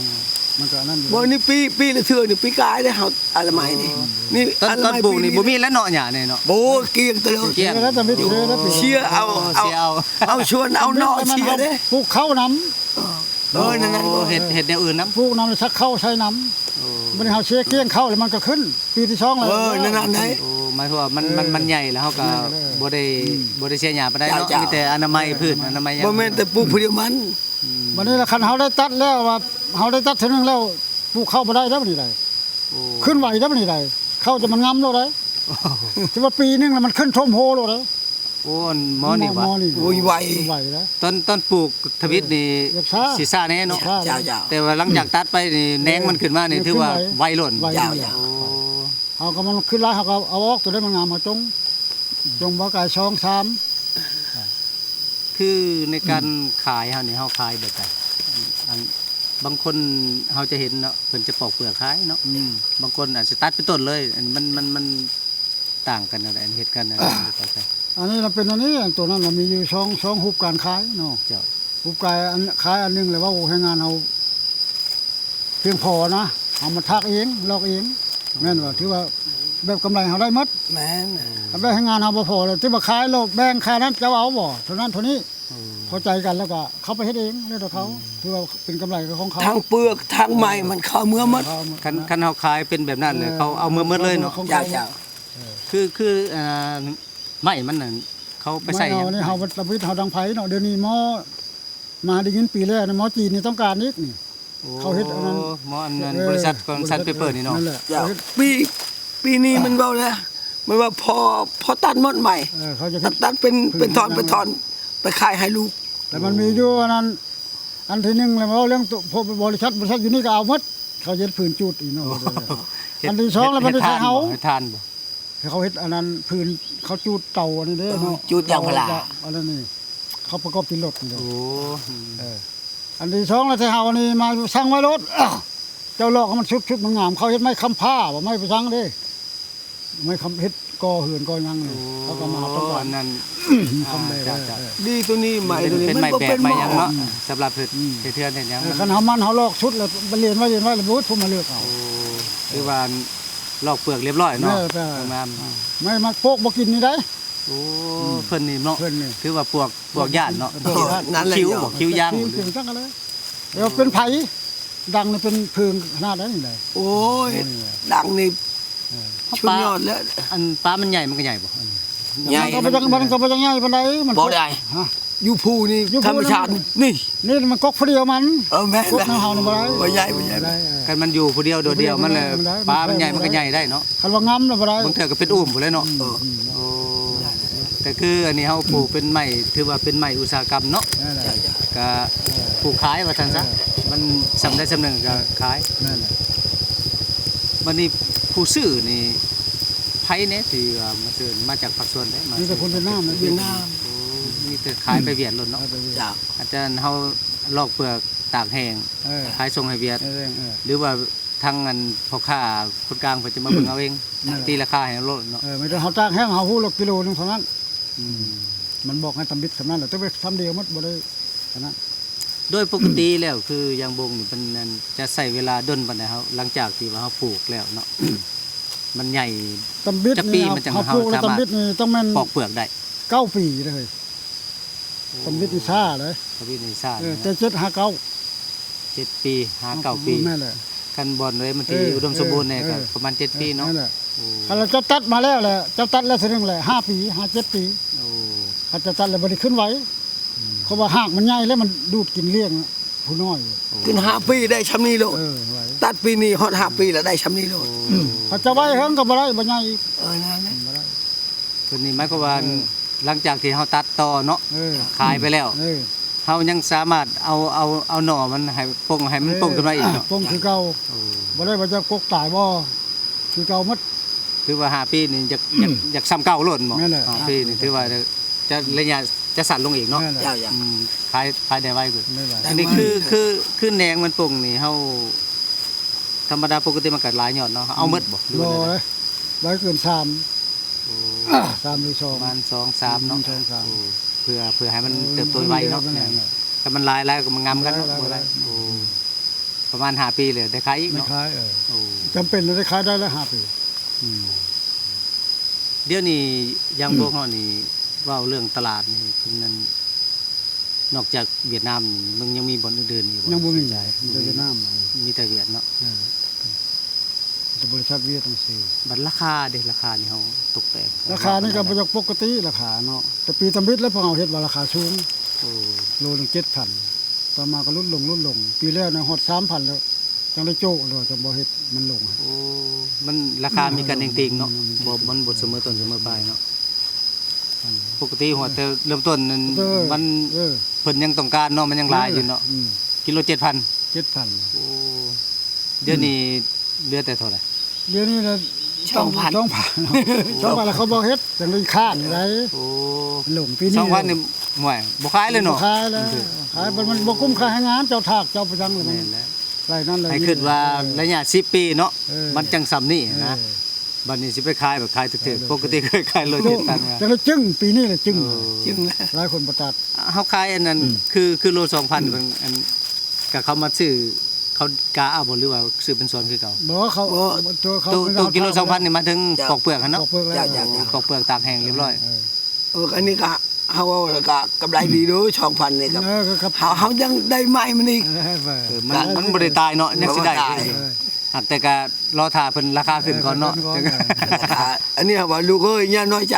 ມັນກໍອັນນັ້ນຢູ່ ບໍ່ ນີ້ປີ ປີລະເທື່ອນີ້ ປີກາຍເດ້ເຮົາອະນາໄມນີ້ ນີ້ຕອນ ຕອນປູກນີ້ບໍ່ມີແລ້ວເນາະ ຫຍ້ານີ້ເນາະ ໂອ້ ກ້ຽງຕະເລີ ກ້ຽງແລ້ວ ແຕ່ມີປີເດີແລ້ວ ເຊຍເອົາ ເອົາ ເອົາຊວນເອົາໜໍ່ເຊຍເດ້ ປູກເຂົ້ານຳ ເອີ ນັ້ນໆ ເຮັດ ເຮັດແນວອື່ນນຳ ປູກນຳ ສັກເຂົ້າໃສ່ນຳ ບັດນີ້ເຮົາເຊຍກ້ຽງເຂົ້າແລ້ວ ມັນກໍຂຶ້ນ ປີທີສອງແລ້ວ ເອີ ນັ້ນໆ ໄດ້ ໂອ້ ໝາຍຄວາມວ່າມັນ ມັນ ມັນໃຫຍ່ແລ້ວ ເຮົາກໍບໍ່ໄດ້ ບໍ່ໄດ້ເສຍຫຍ້າປານໃດເນາະ ມີແຕ່ອະນາໄມພືດ ອະນາໄມຫຍ້າ ບໍ່ແມ່ນແຕ່ປູກຜູ້ດຽວມັນ ບັດນີ້ລະຄັນເຮົາໄດ້ຕັດແລ້ວວ່າ ເຮົາໄດ້ຕັດເທື່ອໜຶ່ງແລ້ວ ປູກເຂົ້າບໍ່ໄດ້ເດ້ບັດນີ້ໄດ ຂຶ້ນໄວເດ້ບັດນີ້ໄດ ເຂົ້າຈະມັນງາມໂລດໄດ ຖືວ່າປີໜຶ່ງລະມັນຂຶ້ນໂທມໂຮໂລດໄດ ໂອ້ ໝໍນີ້ຫວາ ໂອ້ຍ ໄວ ໄວນະ ຕອນ ຕອນປູກທຳອິດນີ້ຊິຊ້າແດ່ເນາະ ເຈົ້າໆ ແຕ່ວ່າຫຼັງຈາກຕັດໄປນີ້ ແໜງມັນຂຶ້ນມານີ້ ຖືວ່າໄວໂລດ ເຈົ້າໆ ໂອ້ ເຮົາກໍມັນຂຶ້ນຫຼາຍ ເຮົາກໍເອົາອອກ ໂຕໃດມັນງາມເຮົາຈົ່ງ ຈົ່ງບໍ່ກາຍສອງສາມ ຄືໃນການຂາຍເຮົານີ້ ເຮົາຂາຍແບບໃດ ອັນ ບາງຄົນເຮົາຈະເຫັນເນາະ ເພິ່ນຈະປອກເປືອກຂາຍເນາະ ບາງຄົນອາດຈະຕັດເປັນຕົ້ນເລີຍ ອັນ ມັນ ມັນ ມັນ ຕ່າງກັນແນວໃດ ອັນເຮັດກັນແນວໃດ ອັນນີ້ລະເປັນອັນນີ້ ອັນໂຕນັ້ນລະມີຢູ່ສອງ ສອງຮູບການຂາຍເນາະ ເຈົ້າ ຮູບການ ອັນຂາຍອັນໜຶ່ງລະເວົ້າແຮງງານເຮົາພຽງພໍນະ ເຮົາມາຖາກເອງ ລອກເອງ ແມ່ນວ່າ ຖືວ່າແບບກຳໄລເຮົາໄດ້ໝົດ ແມ່ນ ຄັນແບບແຮງງານເຮົາບໍ່ພໍລະ ຖືວ່າຂາຍລະແບ່ງຄ່ານັ້ນ ເຈົ້າເອົາບໍ່ ເທົ່ານັ້ນເທົ່ານີ້ ພໍໃຈກັນແລ້ວກໍເຂົາໄປເຮັດເອງ ແລ້ວແຕ່ເຂົາ ຖືວ່າເປັນກຳໄລຂອງເຂົາ ທັງເປືອກທັງໄມ້ມັນເຂົ້າເມືອໝົດ ຄັນ ຄັນເຮົາຂາຍເປັນແບບນັ້ນແລ້ວ ເຂົາເອົາເມືອໝົດເລີຍເນາະ ເຈົ້າໆ ຄື ຄື ອ່າ ໄມ້ມັນນັ້ນ ເຂົາໄປໃສ່ຫຍັງ ໄມ້ເຮົານີ້ ເຮົາທຳອິດເຮົາດັງໄຟເນາະ ດຽວນີ້ໝໍ ມາໄດ້ຍິນປີແລ້ວນະ ໝໍຈີນນີ້ຕ້ອງການອີກນີ້ ໂອ້ ເຂົາເຮັດອັນນັ້ນ ໝໍອັນນັ້ນ ເອີ ບໍລິສັດ Sun Paper ນີ້ເນາະ ເຈົ້າ ປີ ປີນີ້ມັນເວົ້າແລ້ວ ມັນວ່າພໍ ພໍຕັດໝົດໄມ້ ເອີ ເຂົາຈະ ຕັດ ຕັດເປັນ ເປັນທ່ອນ ເປັນທ່ອນ ໄປຂາຍໃຫ້ລູກ ແຕ່ມັນມີຢູ່ອັນນັ້ນ ອັນທີໜຶ່ງແລ້ວເວົ້າເລື່ອງໂຕ ບໍລິສັດ ບໍລິສັດຢູ່ນີ້ກໍເອົາໝົດ ເຂົາເຮັດຜືນຈູດອີກເນາະ ອັນທີສອງແລ້ວມັນໄດ້ຂາຍເຮົາ ເຮັດຖ່ານບໍ່ ເຂົາເຮັດອັນນັ້ນ ຜືນເຂົາຈູດເຕົາອັນນີ້ເດ້ເນາະ ຈູດຢາງພາລາ ອັນນັ້ນນີ້ ເຂົາປະກອບຕິດລົດນີ້ເດ້ ໂອ້ ເອີ ອັນທີສອງລະ ແທ້ເຮົາອັນນີ້ມາສັ່ງໄວ້ໂລດ ເຈົ້າລອກໃຫ້ມັນສຸດໆ ມັນງາມ ເຂົາເຮັດໄມ້ຄຳພ້າບໍ່ ໄມ້ປະສັງເດ້ ໄມ້ຄຳ ເຮັດກໍ່ເຮືອນກໍ່ຫຍັງນີ້ ໂອ້ ເຂົາກໍມາຕ້ອງການ ອັນນັ້ນ ຄຳແບບ ເຈົ້າໆ ດີໂຕນີ້ ໄມ້ໂຕນີ້ ເປັນໄມ້ແບບໄມ້ຫຍັງເນາະ ສຳລັບເຮັດ ເຮັດເຮືອນເຮັດຫຍັງ ເອີ ຄັນເຮົາມັນເຮົາລອກສຸດແລ້ວ ໄປລຽນໄວ້ ລຽນໄວ້ ແລ້ວບໍ່ຮູ້ມາເລືອກເອົາ ໂອ້ ຄືວ່າລອກເປືອກລຽບຮ້ອຍເນາະ ແມ່ນ ງາມ ໄມ້ມັນໂປກບໍ່ກິນນີ້ໄດ ໂອ້ ເພິ່ນນີ້ເນາະ ເພິ່ນນີ້ ຄືວ່າພວກ ພວກຢ້ານເນາະ ພວກຢ້ານ ຄິວບໍ່ ຄິວຢາງ ຄິວເປັນຈັ່ງກັນເລີຍ ແລ້ວເປັນໄຜ ດັງນີ້ເປັນເພີງຂະໜາດໃດນີ້ໄດ ໂອ້ຍ ດັງນີ້ ເອີ ສຸດຍອດແລ້ວ ອັນປາມັນໃຫຍ່ ມັນກໍໃຫຍ່ບໍ່ ໃຫຍ່ ມັນກໍບໍ່ຈັກ ມັນກໍບໍ່ຈັກໃຫຍ່ປານໃດ ມັນບໍ່ໄດ້ ຢູ່ພູນີ້ ຢູ່ພູ ທຳມະຊາດນີ້ ນີ້ມັນກົກຜູ້ດຽວມັນ ເອີ ແມ່ນ ກົກນຳເຮົານີ້ບໍ່ໄດ້ ບໍ່ໃຫຍ່ ບໍ່ໃຫຍ່ ບໍ່ໄດ້ ເອີ ຄັນມັນຢູ່ຜູ້ດຽວໂດດດຽວມັນແຫຼະ ປາມັນໃຫຍ່ ມັນກໍໃຫຍ່ໄດ້ເນາະ ຄັນວ່າງຳລະບໍ່ໄດ້ ບາງເທື່ອກໍເປັນອູ້ມພຸ້ນແຫຼະເນາະ ເອີ ໂອ້ ກໍຄືອັນນີ້ເຮົາປູກເປັນໄມ້ ຖືວ່າເປັນໄມ້ອຸດສາຫະກຳເນາະ ກໍ ເອີ ປູກຂາຍວ່າຊັ້ນຊະ ເອີ ມັນສ່ຳໃດສ່ຳໜຶ່ງກໍຂາຍ ແມ່ນແຫຼະ ບັດນີ້ຜູ້ຊື້ນີ້ ໃຜແດ່ທີ່ວ່າມາຊື້ ມາຈາກພາກສ່ວນໃດ ມາ ມີແຕ່ຄົນຫວຽດນາມ ຫວຽດນາມ ໂອ້ ມີແຕ່ຂາຍໄປຫວຽດໂລດເນາະ ເຈົ້າ ອາຈານ ເຮົາລອກເປືອກຕາກແຫ້ງ ເອີ ຂາຍສົ່ງໃຫ້ຫວຽດ ເອີ ເອີ ຫຼືວ່າທາງອັນພໍ່ຄ້າຄົນກາງເພິ່ນຈະມາເບິ່ງເອົາເອງ ແມ່ນແຫຼະ ຕີລາຄາໃຫ້ເຮົາໂລດເນາະ ເອີ ມີແຕ່ເຮົາຕາກແຫ້ງ ເຮົາຮູ້ລະກິໂລໜຶ່ງເທົ່ານັ້ນ ອືມ ມັນບອກໃຫ້ທຳອິດສ່ຳນັ້ນແຫຼະ ແຕ່ວ່າທຳດຽວໝົດ ບໍ່ໄດ້ອັນນັ້ນ ໂດຍປົກກະຕິແລ້ວ ຄືຢາງບົງນີ້ ເພິ່ນນັ້ນຈະໃຊ້ເວລາດົນປານໃດ ເຮົາ ຫຼັງຈາກທີ່ວ່າເຮົາປູກແລ້ວເນາະ ມັນໃຫຍ່ ທຳອິດ ຈັກປີ ນີ້ ມັນຈັ່ງ ເຮົາ ເຮົາປູກແລ້ວ ສາມາດ ທຳອິດນີ້ຕ້ອງແມ່ນ ປອກເປືອກໄດ້ ເກົ້າປີເດ້ ໂອ້ ທຳອິດນີ້ຊ້າເດ້ ທຳອິດນີ້ຊ້າ ເອີ ເນາະ ແຕ່ເຈັດຫາເກົ້າ ເຈັດປີຫາເກົ້າປີ ແມ່ນແຫຼະ ຄັນບ່ອນໃດມັນທີ່ ເອີ ອຸດົມສົມບູນແດ່ ເອີ ກໍປະມານເຈັດປີເນາະ ເອີ ນັ້ນແຫຼະ ໂອ້ ຄັນເຈົ້າຕັດມາແລ້ວແຫຼະ ເຈົ້າຕັດແລ້ວເທື່ອໜຶ່ງແຫຼະ ຫ້າປີຫາເຈັດປີ ໂອ້ ຄັນເຈົ້າຕັດແລ້ວບໍ່ໄດ້ຂຶ້ນໄວ ອືມ ເພາະວ່າຮາກມັນໃຫຍ່ແລ້ວ ມັນດູດກິນລ້ຽງຜູ້ນ້ອຍ ໂອ້ ຂຶ້ນຫ້າປີໄດ້ຊ່ຳນີ້ໂລດ ເອີ ໄວ ຕັດປີນີ້ຮອດຫ້າປີແລ້ວໄດ້ຊ່ຳນີ້ໂລດ ໂອ້ ຄັນຈະໄວເຫິງກໍບໍ່ໄດ້ ບໍ່ໃຫຍ່ອີກ ເອີ ນັ້ນແຫຼະ ບໍ່ໄດ້ ຕົວນີ້ໝາຍຄວາມວ່າ ເອີ ຫຼັງຈາກທີ່ເຮົາຕັດຕໍ່ເນາະ ເອີ ຂາຍໄປແລ້ວ ເອີ ເຮົາຍັງສາມາດເອົາ ເອົາ ເອົາໜໍ່ມັນໃຫ້ປົ່ງ ໃຫ້ມັນປົ່ງຂຶ້ນມາອີກເນາະ. ອ່າ ປົ່ງຄືເກົ່າ. ໂອ້ ບໍ່ໄດ້ວ່າຈະກົກຕາຍບໍ່ ຄືເກົ່າໝົດ. ຖືວ່າຫ້າປີນີ້ຢາກ ຢາກ ຢາກສ່ຳເກົ່າໂລດເນາະ. ແມ່ນແຫຼະ ຫ້າປີນີ້ຖືວ່າຈະໄລຍະຈະສັ້ນລົງອີກເນາະ. ແມ່ນແຫຼະ. ເຈົ້າ ເຈົ້າ ອືມ ຂາຍ ຂາຍໄດ້ໄວຂຶ້ນ. ໄດ້ໄວ. ອັນນີ້ຄື ຄື ຄືແໜງມັນປົ່ງນີ້ ເຮົາທຳມະດາປົກກະຕິມັນກໍຫຼາຍຍອດເນາະ ເອົາໝົດບໍ່ ຫຼືວ່າແນວໃດ? ບໍ່ເລີຍ ບໍ່ເກີນສາມ. ໂອ້ ສາມຫຼືສອງ ປະມານສອງສາມເນາະ. ອືມ ສອງສາມ ໂອ້ ເພື່ອ ເພື່ອໃຫ້ມັນເຕີບໂຕໄວເນາະ. ແມ່ນແຫຼະ. ຖ້າມັນຫຼາຍ ຫຼາຍກໍມັນງຳກັນເນາະ. ຫຼາຍ ບໍ່ໄດ້. ໂອ້ ປະມານຫ້າປີແລ້ວໄດ້ຂາຍອີກເນາະ. ໄດ້ຂາຍ ເອີ ເອີ ຈຳເປັນຕ້ອງໄດ້ຂາຍໄດ້ລະຫ້າປີ. ອືມ ດຽວນີ້ຢາງໂບກເຮົານີ້ ເວົ້າເລື່ອງຕະຫຼາດນີ້ ເພິ່ນນັ້ນ ນອກຈາກຫວຽດນາມນີ້ ມັນຍັງມີບ່ອນອື່ນໆອີກບໍ່? ຍັງບໍ່ມີ ມີແຕ່ຫວຽດນາມ. ມີແຕ່ຫວຽດເນາະ. ເອີ ແຕ່ບໍລິສັດຫວຽດຈັ່ງຊີ້. ບັດລາຄາເດ ລາຄານີ້ເຮົາຕົກແຕກ ລາຄານີ້ກໍບໍ່ຢາກປົກກະຕິລາຄາເນາະ ແຕ່ປີທຳອິດແລ້ວພວກເຮົາເຮັດວ່າລາຄາສູງ. ໂອ້ ໂລໜຶ່ງເຈັດພັນ ຕໍ່ມາກໍຫຼຸດລົງ ຫຼຸດລົງ ປີແລ້ວນະຮອດສາມພັນແລ້ວ ຈັ່ງໄດ້ໂຈະແລ້ວຈັ່ງບໍ່ເຮັດມັນລົງ. ໂອ້ ມັນລາຄາມີການເໜັງຕີງເນາະ. ອືມ ບໍ່ ມັນບໍ່ສະເໝີຕົ້ນສະເໝີປາຍເນາະ. ອັນປົກກະຕິຫົວແຕ່ເລີ່ມຕົ້ນນັ້ນ ເອີ ມັນ ເອີ ເພິ່ນຍັງຕ້ອງການເນາະ ມັນຍັງຫຼາຍຢູ່ເນາະ. ເອີ ອືມ ກິໂລເຈັດພັນ ເຈັດພັນ. ໂອ້ ດຽວນີ້ເຫຼືອແຕ່ເທົ່າໃດ? ດຽວນີ້ລະສອງພັນ ສອງພັນ ສອງພັນແລ້ວເຂົາບໍ່ເຮັດ ຈັ່ງໄດ້ຄ້າງໄດ້. ໂອ້ ລົງປີນີ້ສອງພັນນີ້ ໂອ້ຍ ບໍ່ຂາຍເລີຍເນາະ. ບໍ່ຂາຍແລ້ວ ຂາຍ ມັນບໍ່ກຸ້ມຄ່າແຮງງານ ເຈົ້າທາກເຈົ້າໄປຈັ່ງລະ. ແມ່ນແຫຼະ. ໄລ່ນັ້ນໄລ່ນີ້ ໃຫ້ຄິດວ່າໄລຍະສິບປີເນາະ ເອີ ມັນຈັ່ງສ່ຳນີ້ນະ. ເອີ ບັດນີ້ຊິໄປຂາຍ ແບບຂາຍຖືກໆ. ປົກກະຕິເຄີຍຂາຍໂລເຈັດພັນ ຈັ່ງລະຈຶ່ງ ປີນີ້ລະຈຶ່ງ. ເອີ ຈຶ່ງແລ້ວ ຫຼາຍຄົນບໍ່ຕັດ. ເຮົາຂາຍອັນນັ້ນ ອືມ ຄື ຄືໂລສອງພັນ ອືມ ອັນ ກະເຂົາມາຊື້ ເຂົາກາເອົາບໍ່ ຫຼືວ່າຊື້ເປັນສ່ວນຄືເກົ່າ? ບໍ່ ເຂົາ ບໍ່ ໂຕເຂົາ ໂຕ ໂຕກິໂລສອງພັນນີ້ ໝາຍເຖິງ ເຈົ້າ ປອກເປືອກຫັ້ນເນາະ. ປອກເປືອກແລ້ວ ເຈົ້າ ເຈົ້າ ເຈົ້າ ປອກເປືອກຕາກແຫ້ງລຽບຮ້ອຍ. ເອີ ເອີ ອັນນີ້ກໍເຮົາເວົ້າແລ້ວກໍກຳໄລດີເດີ ສອງພັນນີ້ກໍ ເອີ ເຮົາ ເຮົາຍັງໄດ້ໃໝ່ມັນອີກ. ເອີ ມັນ ມັນບໍ່ໄດ້ຕາຍເນາະ ຍັງຊິໄດ້. ເອີ ຫາກແຕ່ກໍລໍຖ້າເພິ່ນລາຄາຂຶ້ນກ່ອນເນາະ. ເອີ ລາຄາ ອັນນີ້ເຮົາວ່າ ລູກເອີຍ ຢ່ານ້ອຍໃຈ.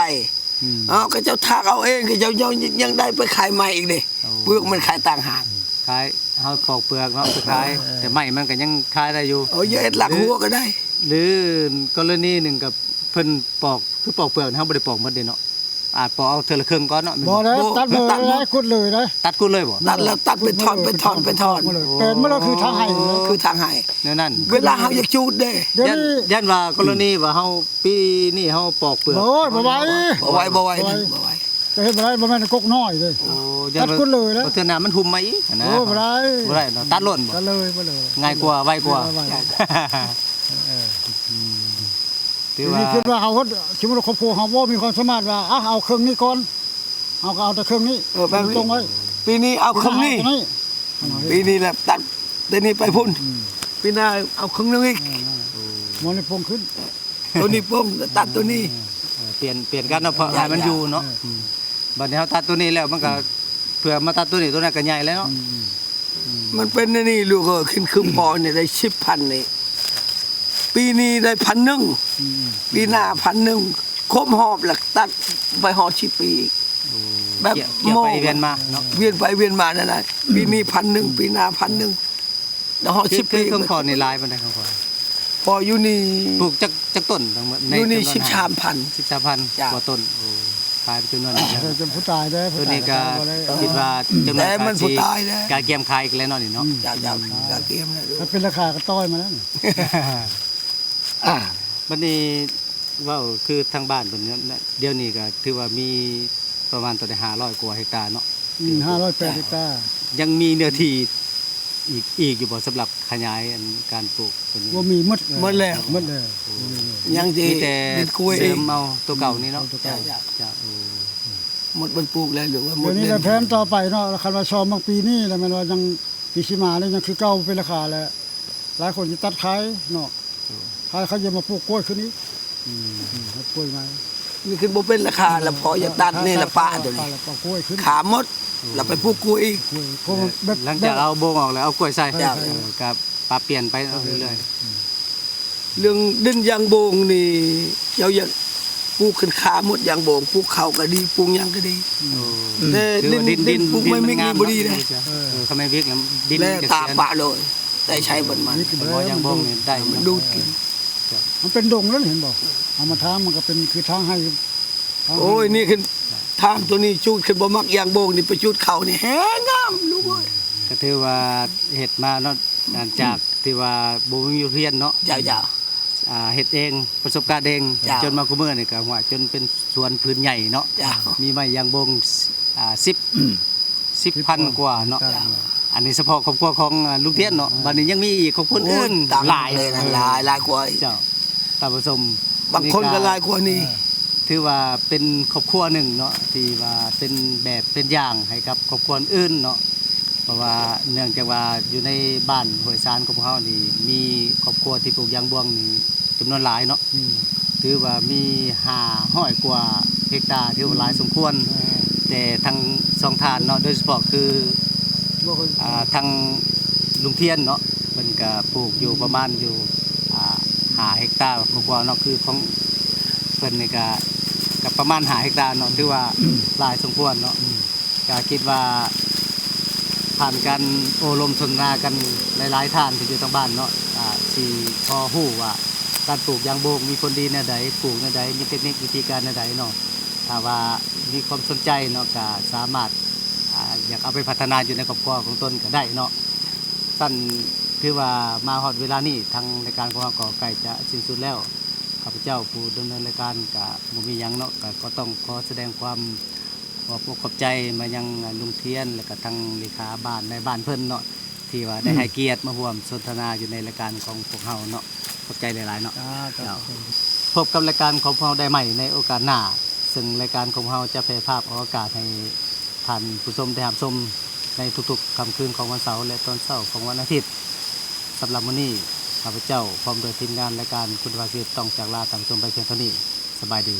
ອືມ ເອົາ ເຂົາເຈົ້າຖາກເອົາເອງ ເຂົາເຈົ້າຍັງ ຍັງໄດ້ໄປຂາຍໃໝ່ອີກເດ້. ໂອ້ ເປືອກມັນຂາຍຕ່າງຫາກ. ຂາຍ ເຮົາປອກເປືອກເນາະ ໄປຂາຍ. ເອີ ແຕ່ໄມ້ມັນກໍຍັງຂາຍໄດ້ຢູ່. ເອີ ຢ່າເຮັດລັກຫົວກໍໄດ້. ຫຼື ກໍລະນີໜຶ່ງກໍເພິ່ນປອກ ຄືປອກເປືອກ ເຮົາບໍ່ໄດ້ປອກໝົດເດ້ເນາະ. ອາດປອກເອົາເທື່ອລະເຄິ່ງກ່ອນເນາະ. ບໍ່ໄດ້ ບໍ່ ຕັດໝົດເລີຍ ຕັດໝົດ ກຸດເລີຍໄດ໋. ຕັດກຸດເລີຍບໍ່? ຕັດແລ້ວ ຕັດເປັນທ່ອນ ເປັນທ່ອນ ເປັນທ່ອນ. ໂອ້ ແປນໝົດເລີຍ ຄືທາງໄຮ່. ໂອ້ ຄືທາງໄຮ່. ແນວນັ້ນ ເວລາເຮົາຢາກຈູດເດ້. ດຽວນີ້ ຢ້ານ ຢ້ານວ່າກໍລະນີວ່າເຮົາ ປີນີ້ເຮົາປອກເປືອກ ໂອ້ຍ ບໍ່ໄຫວ ບໍ່ໄຫວ ບໍ່ໄຫວ ບໍ່ໄຫວ ບໍ່ໄຫວ. ຈະເຮັດບໍ່ໄດ້ ບໍ່ແມ່ນກົກນ້ອຍເດ້. ໂອ້ ຢ້ານ ຕັດກຸດເລີຍນະ ເທື່ອໜ້າມັນຫຸ້ມມາອີກນະ. ໂອ້ ບໍ່ໄດ້ ບໍ່ໄດ້ເນາະ ຕັດໂລດບໍ່? ຕັດເລີຍ ບໍ່ເລີຍ ງ່າຍກວ່າ ໄວກວ່າ. ເອີ ອືມ ຖືວ່າ ດຽວນີ້ຄິດວ່າເຮົາ ສົມມຸດວ່າຄອບຄົວເຮົາບໍ່ມີຄວາມສາມາດວ່າ ອະ ເອົາເຄິ່ງນີ້ກ່ອນ ເຮົາກໍເອົາແຕ່ເຄິ່ງນີ້. ເອີ ແບບນີ້ ຕົງໄວ້ ປີນີ້ເອົາເຄິ່ງນີ້ ປີນີ້ແຫຼະ ຕັດແຕ່ນີ້ໄປພຸ້ນ. ອືມ ປີໜ້າເອົາເຄິ່ງໜຶ່ງອີກ. ເອີ ໝໍນີ້ປົງຂຶ້ນ ໂຕນີ້ປົງ ຕັດໂຕນີ້. ເອີ ປ່ຽນ ປ່ຽນກັນເນາະ ເພາະໃຫ້ມັນຢູ່ເນາະ. ເອີ ອືມ ບັດນີ້ເຮົາຕັດໂຕນີ້ແລ້ວ ມັນກໍ ອືມ ເພື່ອມາຕັດໂຕນີ້ ໂຕນັ້ນກໍໃຫຍ່ແລ້ວເນາະ. ອືມ ອືມ ມັນເປັນແນວນີ້ ລູກເອີຍ ຂຶ້ນຄືພໍ່ນີ້ໄດ້ສິບພັນນີ້ ປີນີ້ໄດ້ພັນໜຶ່ງ. ອືມ ປີໜ້າພັນໜຶ່ງ ຄົບຮອບແລ້ວຕັດໄປຮອດສິບປີ. ໂອ້ ແບບ ວຽນໄປວຽນມາເນາະ ວຽນໄປວຽນມານັ້ນນະ. ອືມ ປີນີ້ພັນໜຶ່ງ ອືມ ປີໜ້າພັນໜຶ່ງ ແລ້ວຮອດສິບປີ. ຄືຂອງພໍ່ນີ້ຫຼາຍປານໃດຂອງພໍ່? ພໍ່ຢູ່ນີ້ ປູກຈັກ ຈັກຕົ້ນທັງໝົດ? ຢູ່ນີ້ສິບສາມພັນ ສິບສາມພັນກວ່າຕົ້ນ. ໂອ້ ຂາຍໄປຈຳນວນໜຶ່ງແລ້ວ ແຕ່ຜູ້ຕາຍເດ້ ໂຕນີ້ກໍຄິດວ່າຈຳນວນ ແຕ່ມັນຜູ້ຕາຍແລ້ວ ກະກຽມຂາຍອີກແລ້ວເນາະນີ້ເນາະ. ອືມ ເຈົ້າ ເຈົ້າ ກະກຽມແລ້ວ ຖ້າເປັນລາຄາກໍຕ່ອຍມາແລ້ວ. ອ່າ ບັດນີ້ເວົ້າຄືທາງບ້ານເພິ່ນນະ ດຽວນີ້ກໍຖືວ່າມີປະມານເທົ່າໃດ ຫ້າຮ້ອຍກວ່າເຮັກຕາເນາະ. ອືມ ຫ້າຮ້ອຍແປດເຮັກຕາ. ຍັງມີເນື້ອທີ່ອີກ ອີກຢູ່ບໍ່ ສຳລັບຂະຫຍາຍອັນການປູກຕົວນີ້? ບໍ່ມີ ໝົດ ໝົດແລ້ວ ໝົດແລ້ວ. ໂອ້ ຍັງຊິມີແຕ່ເສີມເອົາຕົວເກົ່ານີ້ເນາະ. ຕົວເກົ່າ ເຈົ້າ ເຈົ້າ. ໂອ້ ໝົດ ໝົດ ປູກແລ້ວ ຫຼືວ່າໝົດ. ດຽວນີ້ລະແຜນຕໍ່ໄປເນາະ ຄັນວ່າຊອມບາງປີນີ້ລະແມ່ນວ່າຍັງ ປີຊິມານີ້ຍັງຄືເກົ່າ ເປັນລາຄາແລ້ວ ຫຼາຍຄົນຊິຕັດຂາຍເນາະ. ໂອ້ ຂາຍ ເຂົາຈະມາປູກກ້ວຍຂຶ້ນອີກ. ອືມ ອືມ ເຮັດກ້ວຍໃໝ່ ນີ້ຄືບໍ່ເປັນລາຄາລະ ພໍຢາກຕັດນີ້ລະປະຕົວນີ້ ຂາຍກ້ວຍຂຶ້ນ ຂາໝົດ ອືມ ລະໄປປູກກ້ວຍອີກ. ກ້ວຍ ເພາະວ່າແບບ ຫຼັງຈາກເອົາໂບງອອກແລ້ວ ເອົາກ້ວຍໃສ່. ເຈົ້າ ເອີ ກໍປັບປ່ຽນໄປເລື້ອຍໆ. ອືມ ເລື່ອງດິນຢາງໂບງນີ້ ເຈົ້າຢາກປູກຂຶ້ນຂາໝົດຢາງໂບງ ປູກເຂົ້າກໍດີ ປູກຫຍັງກໍດີ. ໂອ້ ແຕ່ດິນ ດິນ ດິນປູກໄມ້ມິກນີ້ບໍ່ດີເດ້. ເອີ ເອີ ຄັນໄມ້ມິກແລ້ວດິນ ແລ້ວຕາປະໂລຍ ໄດ້ໃຊ້ເບິດມັນ. ຢາງໂບງນີ້ໄດ້ ມັນດູດກິນ. ມັນເປັນດົງແລ້ວນີ້ ເຫັນບໍ່? ເອົາມາທາງມັນກໍເປັນຄືທາງໄຮ່ ໂອ້ຍ ນີ້ຂຶ້ນ ຖາມໂຕນີ້ ຈູດຂຶ້ນບໍ່ມັກຢາງໂບງນີ້ ໄປຈູດເຂົ້ານີ້ແຮງງາມລູກເອີຍ. ກໍຖືວ່າເຮັດມາເນາະ ຫຼັງຈາກທີ່ວ່າບໍ່ມີໂຮງຮຽນເນາະ ເຈົ້າ ເຈົ້າ ອ່າ ເຮັດເອງ ປະສົບການເອງ ເຈົ້າ ຈົນມາຄູ່ມື້ນີ້ກໍວ່າຈົນເປັນສວນພື້ນໃຫຍ່ເນາະ ເຈົ້າ ມີໄມ້ຢາງໂບງ ອ່າ ສິບ ສິບພັນກວ່າເນາະ ເຈົ້າ ອັນນີ້ສະເພາະຄອບຄົວຂອງ ອ່າ ລຸງທຽນເນາະ ເອີ ບັດນີ້ຍັງມີອີກຄອບຄົວອື່ນ ໂອ້ຍ ຫຼາຍ ຫຼາຍ ຫຼາຍ ຫຼາຍກວ່າ ເຈົ້າ ທ່ານຜູ້ຊົມ ບາງຄົນກໍຫຼາຍກວ່ານີ້ ຖືວ່າເປັນຄອບຄົວໜຶ່ງເນາະ ທີ່ວ່າເປັນແບບເປັນຢ່າງໃຫ້ກັບຄອບຄົວອື່ນເນາະ ເພາະວ່າເນື່ອງຈາກວ່າຢູ່ໃນບ້ານຫ້ວຍຊານຂອງພວກເຮົານີ້ ມີຄອບຄົວທີ່ປູກຢາງບວງນີ້ຈຳນວນຫຼາຍເນາະ ອືມ ຖືວ່າມີຫ້າຮ້ອຍກວ່າເຮັກຕາ ຖືວ່າຫຼາຍສົມຄວນ ແຕ່ທັງສອງທ່ານເນາະ ໂດຍສະເພາະຄື ອ່າ ທາງລຸງທຽນເນາະ ເພິ່ນກະປູກຢູ່ປະມານຢູ່ ອ່າ ຫ້າເຮັກຕາກວ່າໆເນາະ ຄືຂອງເພິ່ນນີ້ກະ ກະປະມານຫ້າເຮັກຕາເນາະ ຖືວ່າຫຼາຍສົມຄວນເນາະ ກະຄິດວ່າຜ່ານການໂອ້ລົມສົນທະນາກັນຫຼາຍໆທ່ານທີ່ຢູ່ທາງບ້ານເນາະ ກະຊິພໍຮູ້ວ່າການປູກຢາງໂບງມີຜົນດີແນວໃດ ປູກແນວໃດ ມີເຕັກນິກວິທີການແນວໃດເນາະ ຖ້າວ່າມີຄວາມສົນໃຈເນາະ ກະສາມາດ ອ່າ ຢາກເອົາໄປພັດທະນາຢູ່ໃນຄອບຄົວຂອງຕົນກໍໄດ້ເນາະ. ຊັ້ນຖືວ່າມາຮອດເວລານີ້ ທາງລາຍການຂອງເຮົາກໍໃກ້ຈະສິ້ນສຸດແລ້ວ. ຂ້າພະເຈົ້າຜູ້ດຳເນີນລາຍການກໍບໍ່ມີຫຍັງເນາະ ກໍ ກໍຕ້ອງຂໍສະແດງຄວາມຂອບອົກຂອບໃຈມາຍັງລຸງທຽນ ແລະກະທາງເລຂາບ້ານນາຍບ້ານເພິ່ນເນາະ ທີ່ວ່າໄດ້ໃຫ້ກຽດມາຮ່ວມສົນທະນາຢູ່ໃນລາຍການຂອງພວກເຮົາເນາະ. ຂອບໃຈຫຼາຍໆເນາະ. ເຈົ້າ ເຈົ້າ. ພົບກັບລາຍການຂອງພວກເຮົາໄດ້ໃໝ່ໃນໂອກາດໜ້າ. ເຊິ່ງລາຍການຂອງເຮົາຈະແຜ່ພາບອອກອາກາດໃຫ້ທ່ານຜູ້ຊົມໄດ້ຮັບຊົມໃນທຸກໆຄ່ຳຄືນຂອງວັນເສົາ ແລະ ຕອນເຊົ້າຂອງວັນອາທິດ. ສຳລັບມື້ນີ້ ຂ້າພະເຈົ້າພ້ອມດ້ວຍທີມງານລາຍການຄຸນນະພາບຊີວິດ ຕ້ອງຈາກລາທ່ານຜູ້ຊົມໄປພຽງເທົ່ານີ້. ສະບາຍດີ.